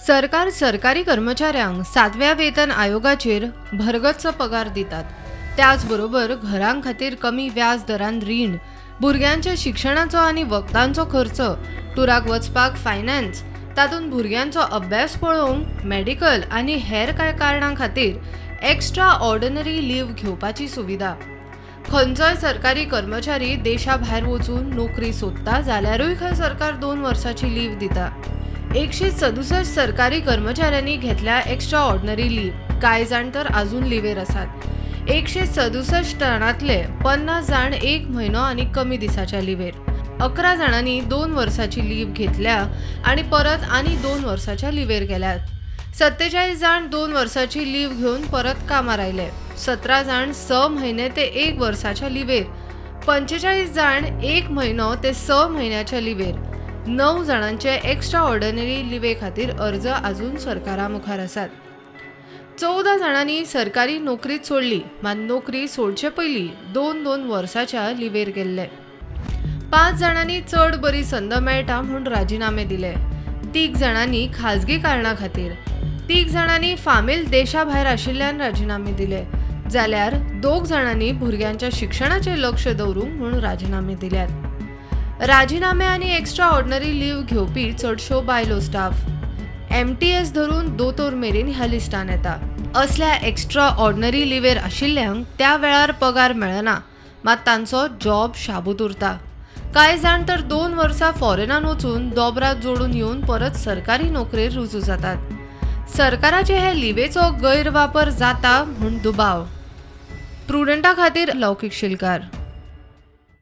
सरकार सरकारी कर्मचाऱ्यांक सातव्या वेतन आयोगाचेर भरगच्च पगार दितात. त्याच बरोबर घरां खातीर कमी व्याज दरान रीण, भुरग्यांच्या शिक्षणाचो आनी वखदांचो खर्च, टुराक वचपाक फायनान्स, तातूंत भुरग्यांचो अभ्यास पळोवंक मॅडिकल आनी हेर कांय कारणां खातीर एक्स्ट्रा ऑर्डिनरी लीव घेवपाची सुविधा. खंयचोय सरकारी कर्मचारी देशा भायर वचून नोकरी सोदता जाल्यारूय खंय सरकार 2 वर्साची लीव दिता. 167 सरकारी कर्मचाऱ्यांनी घेतल्या एक्स्ट्रा ऑर्डिनरी लीव. कांय जाण तर अजून लिवेर आसात. 167 जाणांतले 50 जाण 1 म्हयनो आनी कमी दिसाच्या लिवेर. 11 जाणांनी 2 वर्साची लीव घेतल्या आनी परत आनी 2 वर्साच्या लिवेर गेल्यात. 47 जाण 2 वर्साची लीव घेवन परत कामार आयले. 17 जाण 6 म्हयने ते 1 वर्साच्या लिवेर, 45 जाण 1 म्हयनो ते 6 म्हयन्याच्या लिवेर. 9 जाणांचे एक्स्ट्रा ऑर्डिनरी लिवे खातीर अर्ज अजून सरकारा मुखार आसात. 14 जाणांनी सरकारी नोकरीच सोडली, मात नोकरी सोडचे पयलीं 2-2 वर्साच्या लिवेर गेल्ले. 5 जाणांनी चड बरी संद मेळटा म्हूण राजिनामे दिले. 3 जाणांनी खाजगी कारणां खातीर, 3 जाणांनी फामील देशा भायर आशिल्ल्यान राजिनामे दिले, जाल्यार 2 जाणांनी भुरग्यांच्या शिक्षणाचेर लक्ष दवरूंक म्हूण राजिनामे दिल्यात. राजिनामे आनी एक्स्ट्रा ऑर्डिनरी लीव घेवपी चडश्यो बायलो स्टाफ. MTS धरून दोतोर मेरेन ह्या लिस्टान येता. असल्या एक्स्ट्रा ऑर्डिनरी लिवेर आशिल्ल्यांक त्या वेळार पगार मेळना, मात तांचो जॉब शाबूत उरता. कांय जाण तर 2 वर्सां फॉरेनान वचून दोबरात जोडून येवन परत सरकारी नोकरेर रुजू जातात. सरकाराचे हे लिवेचो गैरवापर जाता म्हूण दुबाव. प्रुडंटा खातीर लौकीक शिलकार.